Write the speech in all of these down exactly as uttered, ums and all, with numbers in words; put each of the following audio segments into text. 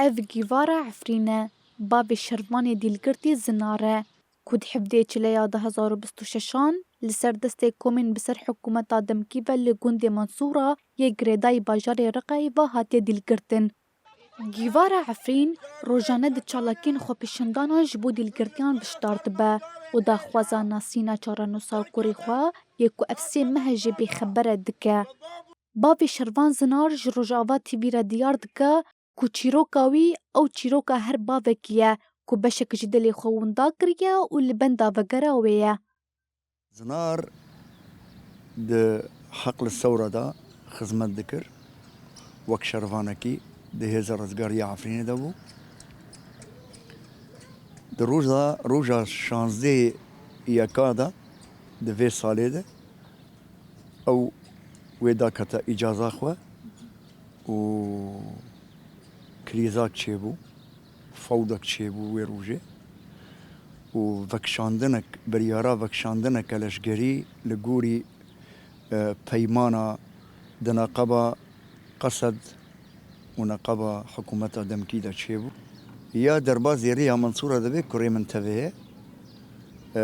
Ev Gîvara Efrîn e, bavê Şervanê Dîlgirtî Zinar e, ku di hevdê Çileya du hezar û bîst û şeşan li ser destê komên bi ser hikûmeta demkî ve li gundê Mensûra yê girêdayî bajarê Reqayê ve hatiye dîlgirtin. Gîvara Efrîn rojane di çalakiyên xwepêşandanan ji bo dîlgirtiyan bişdar dibe û daxwaza nasîna çarenûsa kurê xwe yê ku ev sê meh e jê bêxeber e dike. Bavê Şervan Zinar ji Rojava T V re diyar dike ku çîroka wî ew çîroka her bavekî ye ku beşek ji dilê xwe winda kiriye û li benda vegera wê ye. Zinar di heqli sewra de xizmet dikir. Wek şervanekî di hêza rizgariya Efrînê de bû. Di roja, roja şazdehê yeka de di vê salê de ew wê dakete îcaza xwe û krîzak çêbû, fewdek çêbû wê rojê û vekişandinek, biryara vekişandineke leşgerî li gorî, e, peymana di neqeba Qesed û neqeba hikûmeta demkî de çêbû. Ya derbazê rêya Mensûra dibê kurê min tevê ye. E,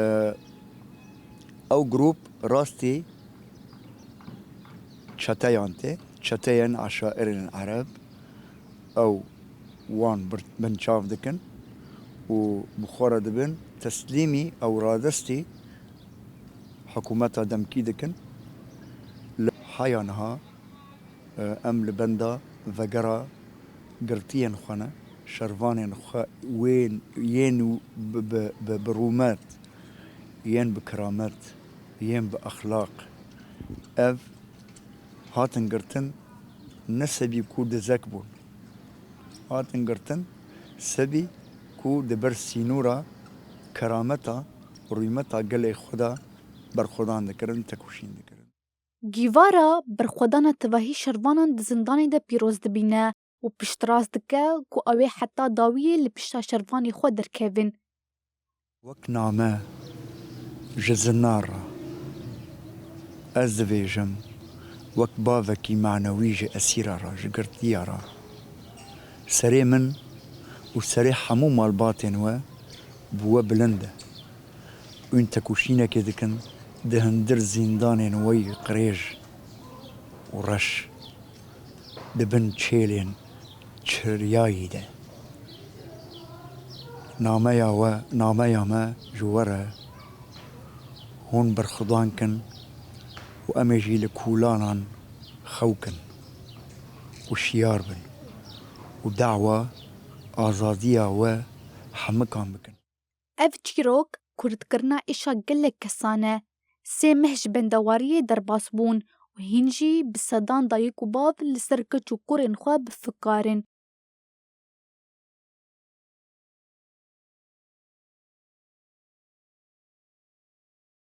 ew grûp rastî çeteyan tê, çeteyên eşairên ereb, ew wan bir-, binçav dikin û bi xwe re dibin teslîmî ew radestî hikûmeta demkî dikin. Li heya niha, e, em li benda vegera girtiyên xwe ne, şervanên xwe wên, yên bi, bi, bi, bi rûmet, yên bi kiramet, yên bi exlaq. Ev hatin girtin ne sebî ku dizek bûn. Hatin girtin sebî ku di ber sînora kerameta, rûmeta gelê xwe de berxwedan dikirin, tekoşîn dikirin. Gîvara berxwedana tivahî şervanan di zindanê de pîroz dibîne û piştrast dike ku ew ê heta dawiyê li pişta şervanê xwe derkevin. Wek name ji zinar re ez dibêjim, wek bavekî manewî ji esîra re, ji girtiya re. Serê min û serê hemû malbatên we bi we bilind e. Hûn tekoşînekê dikin di hundir zîndanên we yî qirêj û reş, di bin çêlên çiryayî de. Nameya we, nameya me ji we re, hûn berxwedan kin û em ê jî li kolanan xew kin û şiyar bin û dawa azadiya we hemikan bikin. Ev çîrok kurdkirina êşa gelek kesan e. Sê meh ji bendewariyê derbas bûn û hîn jî bi sedan dayik û bav li ser keç û kurên xwe bi fikar in.